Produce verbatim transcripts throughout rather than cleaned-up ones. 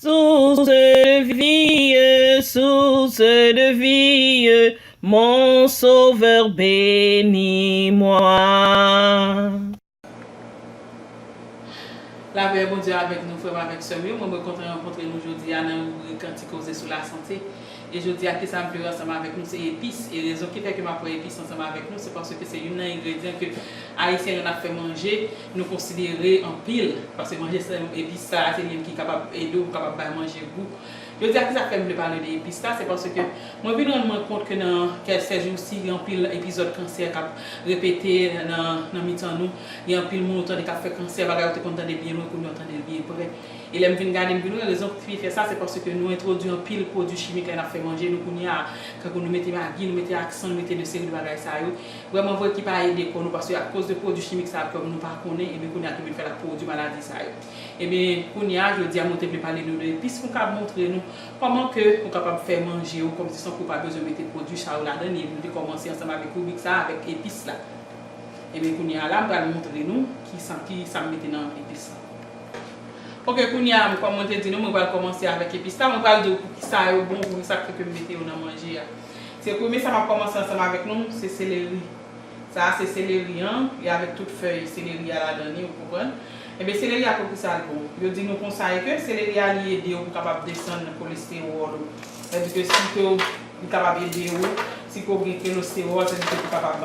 Source de vie, source de vie, mon Sauveur, bénis-moi. Lapè Bondye avèk nou, frè m avèk sè m yo. Mwen, mwen kontan rankontre nou jodi a nan ribrik Ti Koze sou Lasante. E jodi a, kisa m vle wè ansanm avèk nou, se epis. E rezon ki fè ke m ap wè epis ansanm avèk nou, se paske se youn nan engredyan ke Ayisyen, lè n ap fè manje, nou konsidere anpil. Paske manje sa, epis sa a, se li menm ki kapab ede w, kapab bay manje gou. Jodi a, kisa k fè m vle pale de epis sa, se paske mwen vin rann mwen kont ke nan kèk sèjousi, gen anpil epizòd kansè k ap repete nan, nan mitan nou. Gen anpil moun ou tande k ap fè kansè, bagay ou te konn tande byen lwen, kounye a w tande l byen pre. E lè m vin gade, m vin wè rezon ki fè sa, se paske nou entwodui anpil pwodui chimik lè n ap fè manje nou kounye a. Tankou nou mete magi, nou mete aksan, nou mete de seri de bagay sa yo. Vrèman vre ki pa ede kò nou, paske akoz de pwodui chimik sa yo, kòm nou pa konnen, ebyen kounye a ki vin fè l ap pwodui maladi sa yo. Ebyen, kounye a, jodi a, mwen te vle pale nou de epis pou m ka montre nou kòman ke ou kapab fè manje ou kòmsi san ke w pa bezwen mete pwodui sa yo ladan li. Ebyen, nou te kòmanse ansanm avèk ribrik sa a, avèk epis la. Ebyen, kounye a la, m pral montre nou ki sa, ki sa m mete nan epis la. Ok, kounye a, kòm mwen te di nou, mwen pral kòmanse avèk epis la. Mwen pral di w poukisa yo bon, poukisa k fè ke m mete yo nan manje a. Se premye sa m ap kòmanse ansanm avèk nou, se seleri. Sa a se seleri an, e avèk tout fèy seleri a ladan li, ou konprann? Ebyen, seleri a poukisa l bon? Yo di nou konsa e ke seleri a li ede w pou kapab desann kolestewòl ou. Sètadi ke si ke w, li kapab ede w, si ke w gen kolestewòl, sètadi ke pou kapab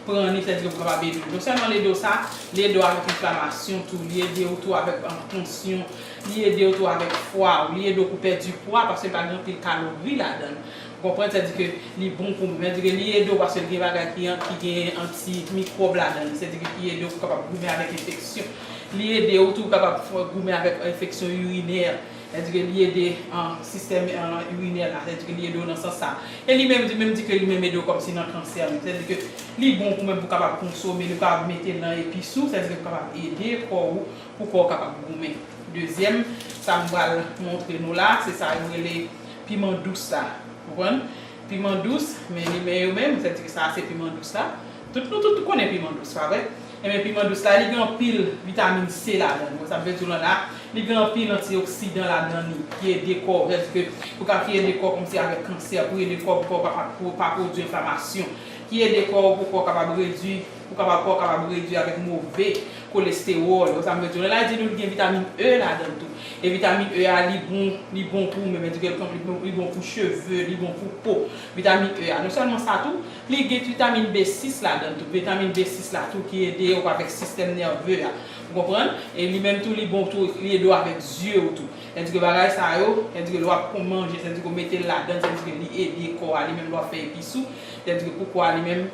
pran li, sètadi ke pou kapab ede w. Non sèlman l ede w sa, li ede w avèk enflamasyon tou, li ede w tou avèk, ah, tansyon, li ede w tou avèk fwa ou, li ede w pou pèdi pwa, paske pa gen anpil kalori ladan l. Ou konprann? Sètadi ke li bon pou mwen. Sètadi ke li ede w paske li gen bagay ki, ki gen antimikwòb ladan li. Sètadi ke ki ede w pou kapab goumen avèk enfeksyon. Li ede w tou kapab fè, goumen avèk enfeksyon irinè. Sètadi ke li ede, ah, sistèm, ah, irinè la. Sètadi ke li ede w nan sans sa. E li menm, li menm di ke li menm ede w kòmsi nan kansè menm. Sètadi ke li bon pou menm pou kapab konsome, li kapab mete l nan epis ou, sètadi ke pou kapab ede kò ou, pou kò w kapab goumen. Dezyèm, sa m pral montre nou la, se sa yo rele piman dous la. Ou konprann? Piman dous, men li men yo menm, sètadi ke sa a se piman dous la. Tout nou tout konnen piman dous, pa vre? Ebyen, piman dous la, li gen anpil vitamin C ladan l. Bon, sa m vle di w lan la, li gen anpil antioksidan ladan li, ki ede kò w, sètadi ke pou ka, ki ede kò w kòmsi avèk kansè, pou ede kò w, pou kò w pa, pou pa pwodui enflamasyon, ki ede kò w, pou kò w kapab redui, pou kapab, kò w kapab redui avèk move kolestewòl. Bon, sa m vle di w lan la, di nou li gen vitamin E ladan l tou. E vitamin E a, li bon, li bon pou ou menm, sètadi ke li bon, li bon pou cheve, li bon pou po. Vitamin E a. Non sèlman sa tou, li gen vitamin B sis ladan l tou. Vitamin B sis la tou ki ede w avèk sistèm nève a. Ou konprann? E li menm tou, li bon tou, li ede w avèk zye w tou. Sètadi ke bagay sa yo, sètadi ke lè w ap manje, sètadi ke w mete l ladan, sètadi ke li ede kò a, li menm lè w ap fè epis ou, sètadi ke pou kò a li menm,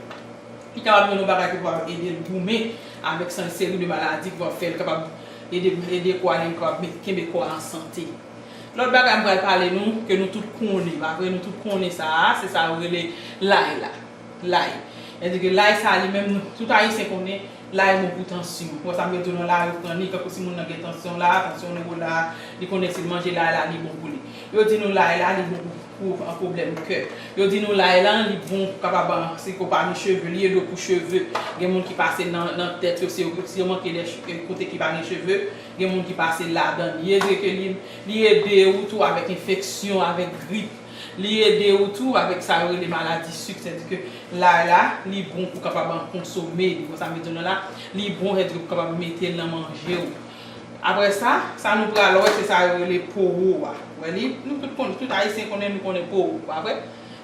li kapab jwenn yon bagay ki kapab ede l goumen avèk yon seri de maladi ki kapab fè l kapab ede, ede kò a li menm kapab met, kenbe kò a an sante. Lòt bagay m pral pale nou, ke nou tout konnen, pa vre, nou tout konnen sa a, se sa yo rele lay la. Lay. Sètadi ke lay sa a li menm, nou, tout Ayisyen konnen, lay bon pou tansyon. Bon, sa m vle di w lan la, yo pran li, tankou si moun nan gen tansyon la, tansyon l wo la, li konnen si l manje lay la, li bon pou li. Yo di nou lay la, li bon pou, pou, an, pwoblèm kè. Yo di nou lay la, li bon pou kapab, an, si ke w pa gen cheve, li ede w pou cheve. Gen moun ki pase nan, nan tèt yo, si yo, si yo manke de ch-, kote ki pa gen cheve, gen moun ki pase ladan. Li ede ke li, li ede ou tou avèk enfeksyon, avèk grip. Li ede ou tou avèk sa yo rele maladi sik, sètadi ke lay la, li bon pou kapab konsome li. Bon, sa m vle di w lan la, li bon, sètadi ke pou kapab mete l nan manje w. Apre sa, sa nou pral wè, se sa yo rele powo a. Wè li, nou tout konnen, tout Ayisyen konnen, nou konnen powo, pa vre?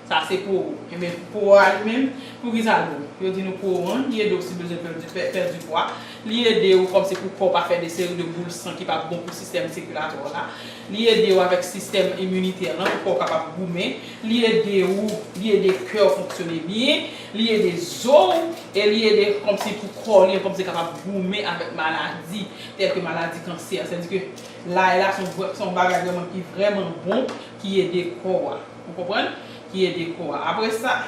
Sa se powo. Ebyen, powo a li menm, poukisa l bon? Yo di nou powo an, li ede w si w bezwen pèdi, pè-, pèdi pwa. Li ede w kòmsi pou kò w pa fè de seri de boul san ki pa bon pou sistèm sikilatè w la. Li ede w avèk sistèm iminitè lan, pou kò w kapab goumen. Li ede w, li ede kè w fonksyone byen. Li ede zo w, e li ede kòmsi pou kò li, kòmsi kapab goumen avèk maladi, tèl ke maladi kansè. Sètadi ke lay la, se yon, se yon bagay vrèman ki vrèman bon, ki ede kò a. Ou konprann? Ki ede kò a. Apre sa,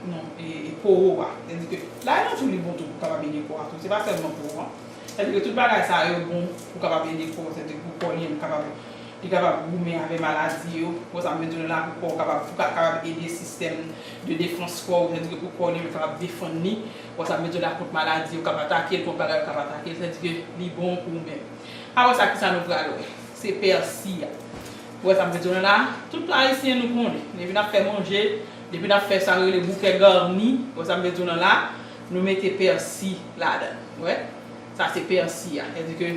non, e, e powo a. Sètadi ke lay la tou li bon tou pou kapab ede kò a tou. Se pa sèlman powo a. Sètadi ke tout bagay sa yo bon pou kapab ede kò, sètadi pou kò li menm kapab, li kapab goumen avè maladi yo. Bon, sa m vle di w la, pou kò w kapab, pou ka-, kapab ede sistèm de defans kò w, sètadi ke pou kò li menm kapab defann li. Bon, sa m vle di w la, kont maladi yo k ap atake l, kont bagay yo k ap atake l, sètadi ke li bon pou ou menm. Apre sa, kisa nou pral wè? se pèsi a. Ou wè sa m vle di w la? Tout Ayisyen nou konnen. Depi n ap fè manje, depi n ap fè sa yo rele bouquet garni, ou wè sa m vle di w la? Nou mete pèsi ladan l. Ou wè? Sa se pèsi a. Sètadi ke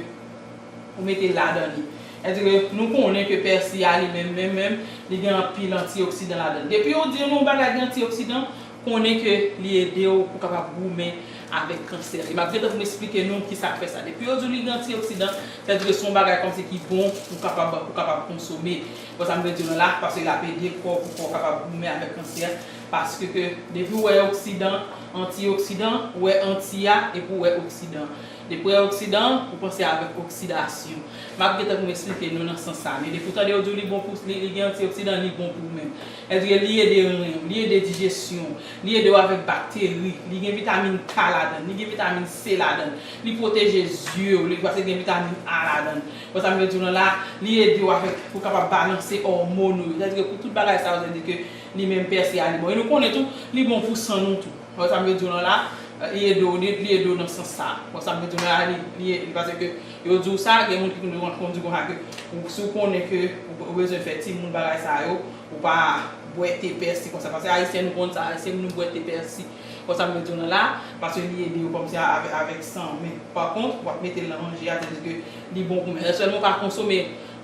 ou mete l ladan li. Sètadi ke nou konnen ke pèsi a li menm, menm, menm, li gen anpil antioksidan ladan l. Depi yo di nou yon bagay gen antioksidan, konnen ke li ede w pou kapab goumen avèk kansè. E m ap gentan pou m esplike nou kisa k fè sa. Depi yo di w li gen antioksidan, sètadi ke se yon bagay kòmsi ki bon pou kapab, pou kapab konsome. Bon, sa m vle di w la, paske l ap ede kò w pou kò w kapab goumen avèk kansè. Paske ke depi w wè oksidan, antioksidan, ou wè anti a, epi ou wè oksidan. Depi w wè oksidan, ou panse avèk oksidasyon. M ap gentan pou m esplike nou nan sans sa. Men depi w tande yo di w li bon pou, li, li gen antioksidan, li bon pou ou menm. Sètadi ke li ede ren w, li ede dijesyon w, li ede w avèk bakteri, li gen vitamin K ladan l, li gen vitamin C ladan l, li pwoteje zye w, li, paske gen vitamin A ladan l. Bon, sa m vle di w la, li ede w avèk, pou kapab balanse òmòn ou yo. Sètadi ke pou tout bagay sa yo, sètadi ke li menm pèsi a li bon. E nou konnen tou, li bon pou san nou tou. Wè sa m vle di w lan la, li ede w, li, li ede w nan sans sa. Wè sa m vle di w lan la, li, li, li, paske yo di w sa, gen moun ki konn, konn di w konsa ke ou, si w konnen ke ou, ou bezwen fè timoun bagay sa yo, ou pa bwè te pèsi konsa. Paske Ayisyen nou konn sa, Ayisyen nou bwè te pèsi. Wè sa m vle di w lan la, paske li ede yo kòmsi avèk, avèk san. Men, pa kont, w ap mete l nan manje a, sètadi ke li bon pou men. Sèlman w pa konsome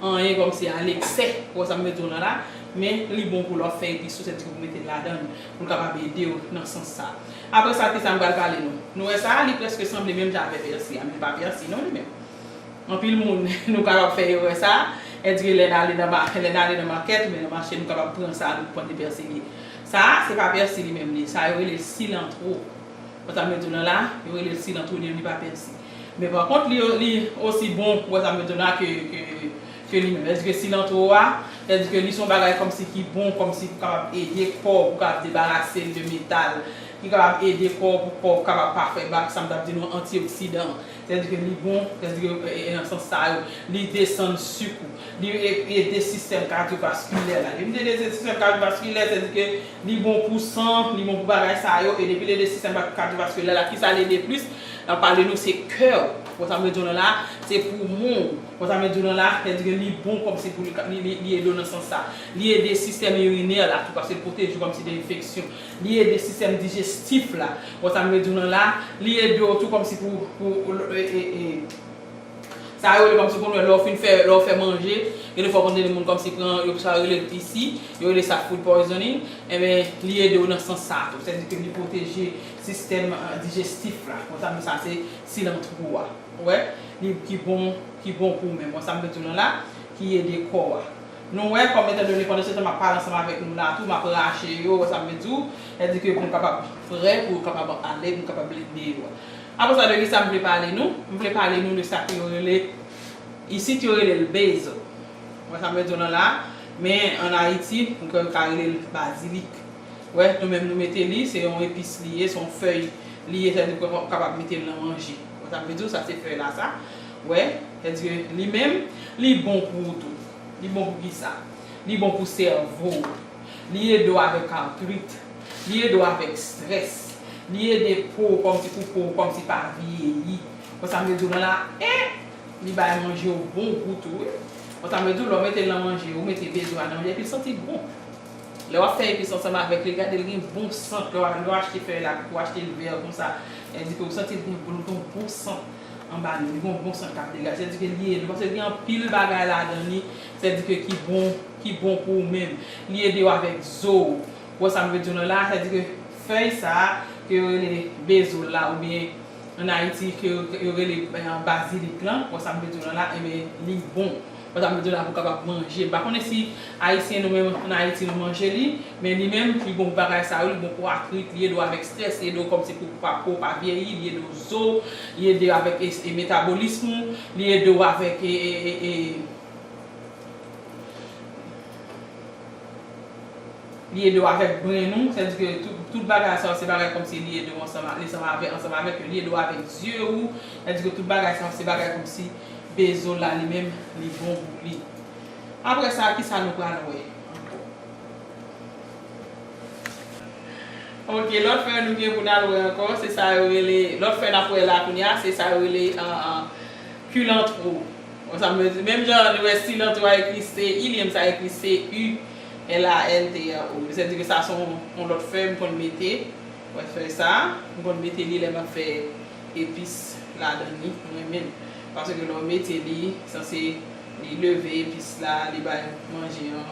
anyen kòmsi a leksè, wè sa m vle di w lan la, men li bon pou lè w ap fè epis ou, sètadi ke pou mete l ladan l, pou l kapab ede w nan sans sa. Apre sa, kisa m pral pale nou? Nou wè sa, li prèske sanble menm jan avèk pèsi a, men li pa pèsi non li menm. Anpil moun, nou kapab fè erè sa, sètadi ke lè n ale nan ma-, lè n ale nan makèt, oubyen nan mache, nou kapab pran sa, nou panse pèsi li ye. Sa, se pa pèsi li menm li, sa yo rele silantwo. Wè sa m vle di w lan la, yo rele l silantwo, li pa pèsi. Men pa kont, li, li osi bon, wè sa m vle di w la, ke, ke, ke li menm. Sètadi ke silantwo a, sètadi ke li se yon bagay kòmsi ki bon, kòmsi pou kapab ede kò w, pou kapab debarase l de metal, ki kapab ede kò w, pou kò w kapab pa fè bak, sa m t ap di nou, antioksidan. Sètadi ke li bon, sètadi ke, e, e, nan sans sa yo, li desann sik ou, li e-, ede sistèm kadyovaskilè la. Li ede sistèm kadyovaskilè, sètadi ke li bon pou san, li bon pou bagay sa yo, e depi l ede sistèm kadyovaskilè la, kisa l ede plis? L ap pale nou se kè w. Bon, sa m vle di w lan la, se poumon w. Bon, sa m vle di w lan la, sètadi ke li bon kòmsi pou li, li, li, li ede w nan sans sa. Li ede sistèm irinè la tou, paske l pwoteje w kòmsi de enfeksyon. Li ede sistèm dijestif la. Bon, sa m vle di w lan la, li ede w tou kòmsi pou, pou, e, e, e, sa yo rele kòmsi pou nou, lè w fin fè, lè w fè manje, gen de fwa w konn tande moun kòmsi pran, yo sa yo rele l isi, yo rele sa food poisoning, enben, li ede w nan sans sa tou. Sètadi ke li pwoteje sistèm, e, dijestif la. Bon, sa m di sa se silantwo a. Ou wè, li ki bon, ki bon pou ou menm. Bon, sa m vle di w lan la, ki ede kò a. Nou wè, kòm etandone pandan se tan m ap pale ansanm avèk nou la tou, m ap rache yo, wè sa m vle di w, sètadi ke pou m kapab frè, pou yo kapab ale, pou m kapab blende yo. Apre sa, de kisa m vle pale nou? M vle pale nou de sa ke yo rele, isit yo rele l bezo. Wè sa m vle di w lan la, men ann Ayiti, nou ka rele l bazilik. Wè, nou menm nou mete li, se yon epis li ye, se yon fèy li ye, sètadi ke w kapab mete l nan manje. Wè sa m vle di w, sa se fèy la sa. Wè, sètadi ke li menm, li bon pou ou tou. Li bon pou kisa? Li bon pou sèvo w. Li ede w avèk artrit. Li ede w avèk estrès. Li ede po w kòmsi pou po w kòmsi pa vyeyi. Wè sa m vle di w lan la, en! Li bay manje w bon gou tou, wi. Bon, sa vle di, lè w mete l nan manje, ou mete bezo a nan manje, epi l santi bon. Lè w ap fè epis ansanm avèk li, gade l gen bon sant. Lè w, lè w achte fèy la, ou achte l vè konsa, e di ke ou santi l gen bon, gen yon bon sant anba li, li gen yon bon sant k ap degaje. Sètadi ke li ede, paske gen anpil bagay ladan li, sètadi ke ki bon, ki bon pou ou menm. Li ede w avèk zo w. Ou wè sa m vle di w lan la, sètadi ke fèy sa a, ke yo rele bezo la, oubyen ann Ayiti ke yo, yo rele, eh, bazilik lan, wè sa m vle di w lan la, enben, li bon. Wè sa m vle di w la pou w kapab manje. M pa konnen si Ayisyen nou menm ann Ayiti nou manje li, men li menm, li bon pou bagay sa yo, li bon pou atrit, li ede w avèk estrès, li ede w kòmsi pou pa, po w pa vyeyi, li ede w zo, li ede w avèk e, e metabolism ou, li ede w avèk e, e, e, e, Li ede w avèk brenn ou, sètadi ke tout, tout bagay sa yo, se bagay kòmsi li ede w ansanm a, li ansanm avè, ansanm avèk yo, li ede w avèk zye ou, sètadi ke tout bagay sa yo, se bagay kòmsi bezo la li menm, li bon pou li. Apre sa, kisa nou pral wè ankò? Ok, lòt fèy nou gen pou n al wè ankò, se sa yo rele, lòt fèy n ap wè la kounye a, se sa yo rele, an, an, kilantwo. Sa vle di, menm jan nou wè cilantro a ekri C I, li menm sa ekri C U L A N T R O. Sa vle di ke sa se yon, yon lòt fèy m konn mete. Mwen fè sa, m konn mete li lè m ap fè epis ladan li, mwen menm. Paske lè w mete li, sanse li leve epis la, li bay manje an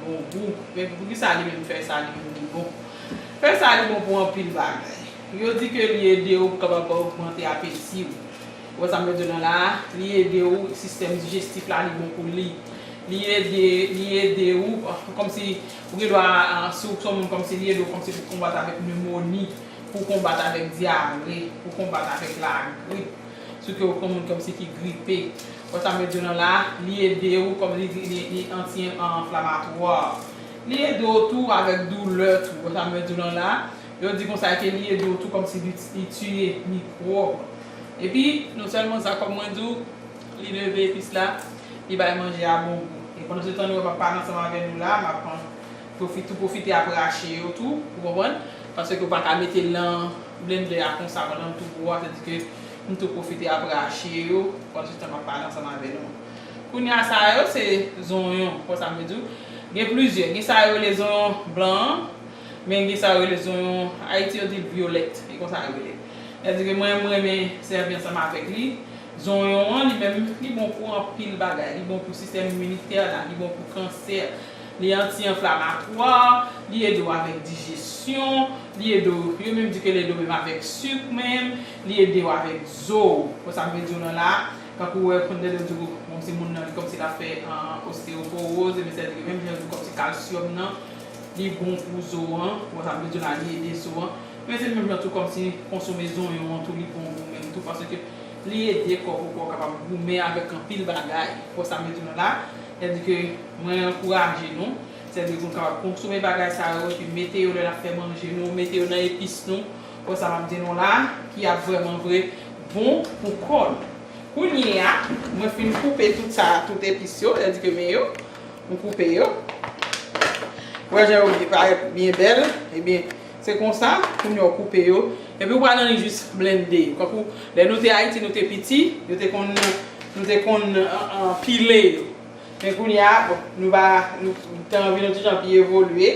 bon gou. Men poukisa li menm fè sa, li menm li bon? Fè sa li bon pou anpil bagay. Yo di ke li ede w pou kapab ogmante apeti w. Ou wè sa m vle di w nan la a, li ede w, sistèm dijestif la, li bon pou li. Li ede, li ede w, kòmsi, ou gen dwa, ah, si w se yon moun kòmsi li ede w kòmsi pou konbat avèk nemoni, pou konbat avèk dyare, pou konbat avèk lagrip. Si w se yon moun kòmsi ki gripe. Ou wè sa m vle di w nan la a, li ede w, kòm li, li, li anti-anflamatwa. Li ede w tou avèk doulè tou. Ou wè sa m vle di w nan la a, yo di konsa ke li ede w tou kòmsi li, li tiye mikwòb. Epi, non sèlman sa, kòm mwen di w, li leve epis la, li bay manje a bon gou. E pandan se tan nou wè m ap pale ansanm avè nou la, m ap pran, pwofi-, tou pwofite ap rache yo tou, ou konprann? Paske ou pa ka mete l nan blendè a konsa pandan l tou gwo a, tandike m tou pwofite ap rache yo, pandan se tan m ap pale ansanm avè nou. Kounye a sa yo se zonyon, konsa m vle di w. Gen plizyè, gen sa yo rele zonyon blan an, men gen sa yo rele zonyon Ayiti, yo di l vyolèt. E konsa yo rele. Sètadi ke mwen, mwen renmen sèvi ansanm avèk li. Zonyon an, li menm, li bon pou anpil bagay. Li bon pou sistèm iminitè la, li bon pou kansè. Li anti-anflamatwa, li ede w avèk dijesyon, li ede w, yo menm di ke li ede w menm avèk sik menm, li ede w avèk zo. Konsa m vle di w nan la, tankou w wè, konn tande yo di w, kòmsi moun nan, li kòmsi l ap fè, ah, osteoporoz, men sètadi ke menm jan yo di w kòmsi kalsyòm nan, li bon pou zo an, konsa m vle di w la, li ede zo an. Men se menm jan tou kòmsi konsome zonyon an tou, li bon pou menm tou, paske li ede kò pou kò kapab goumen avèk anpil bagay. Konsa m vle di w la, sètadi ke mwen ankouraje nou, sètadi ke nou kapab konsome bagay sa yo, epi mete yo lè n ap fè manje nou, mete yo nan epis nou. Konsa m ap di nou la, ki ap vrèman vre bon pou kò nou. Kounye a, mwen fin koupe tout sa, tout epis yo, sètadi ke men yo, m koupe yo. Wè jan yo byen parèt byen bèl, ebyen, se konsa, kounye a w koupe yo. Epi w pral annik jis blende yo. Kankou, lè nou te Ayiti, nou te piti, yo te konn, nou te konn, an, an, pile yo. Men kounye a, bon, nou pa, nou, tan an vin yon ti jan pi evolye.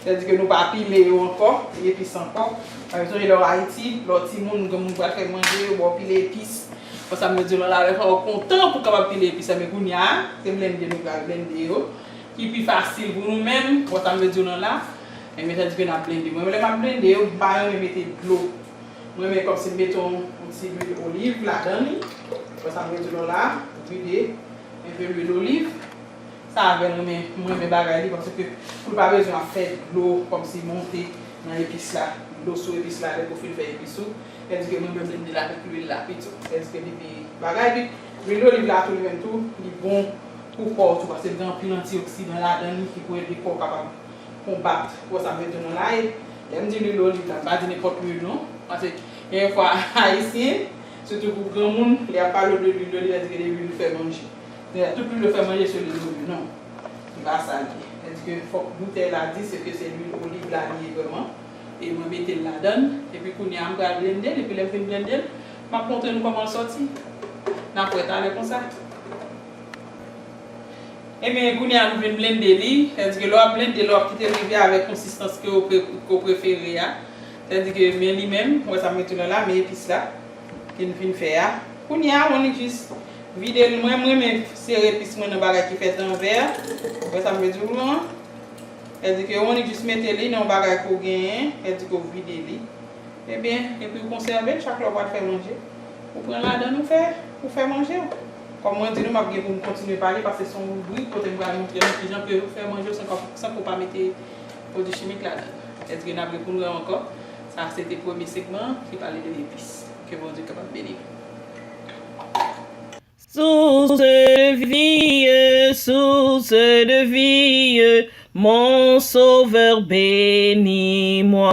Sètadi ke nou pa pile yo ankò, epis ankò. Paske sonje lè w Ayiti, lè w timoun, granmoun pral fè manje, yo ba w pile epis. Konsa m vle di w la, lè sa w kontan pou w kapab pile epis la, men kounye a, se blende nou pral blende yo, ki pi fasil pou nou menm, konsa m vle di w nan la. Men sètadi ke n ap blende. Mwen, lè m ap blende yo, m pa renmen mete dlo. Mwen renmen kòmsi m mete yon, yon ti lwil oliv ladan li. Konsa m vle di w la, vide enpe lwil oliv. Sa avè l, mwen, mwen renmen bagay li, paske pou l pa bezwen ap fè dlo kòmsi monte nan epis la, dlo sou epis la, lè ke w fin fè epis ou. Sètadi ke mwen menm blende l avèk lwil la pito. Sètadi ke li pi bagay, epi lwil oliv la tou, li menm tou, li bon pou kò w tou, paske l gen anpil antioksidan ladan li ki pou ede kò w kapab konbat. Ou wè sa m vle di w nan la, e lè m di lwil oliv la, m pa di nenpòt lwil non, paske gen yon fwa Ayisyen, sitou pou granmoun, lè y ap pale w de lwil oliv, y a di ke de lwil fè manje. Men tout lwil yo fè manje se lwil oliv, non. Se pa sa l ye. Sètadi ke fòk boutèy la di se ke se lwil oliv la li ye vrèman. E mwen mete l ladan l. Epi kounye a, m pral blende l. Epi lè m fin blende l, m ap montre nou kòman l sòti. N ap wè talè konsa. Ebyen, kounye a, nou vin blende li. Sètadi ke lè w ap blende, lè w ap kite l rive avèk konsistans ke w pre-, ke w prefere a. Sètadi ke men li menm, ou wè sa m mete la la, men epis la. Ke n fin fè a. Kounye a, w annik jis vide l. Mwen, mwen renmen sere epis mwen nan bagay ki fèt an vè. Ou wè sa m vle di w lan? Sètadi ke w annik jis mete li nan yon bagay ke w genyen, sètadi ke w vide li. Ebyen, epi w konsève l, chak lè w pral fè manje, ou pran ladan l, ou fè, ou fè manje w. Kòm mwen di nou, m ap gen pou m kontinye pale, paske se yon ribrik kote m pral montre nou kijan ke w fè manje w san, san ke w pa mete pwodui chimik ladan l. Sètadi ke n ap gen pou n wè ankò. Sa se te premye segman ki pale de epis. Ke Bondye kapab beni nou. Source de vie, source de vie, mon Sauveur, bénis-moi.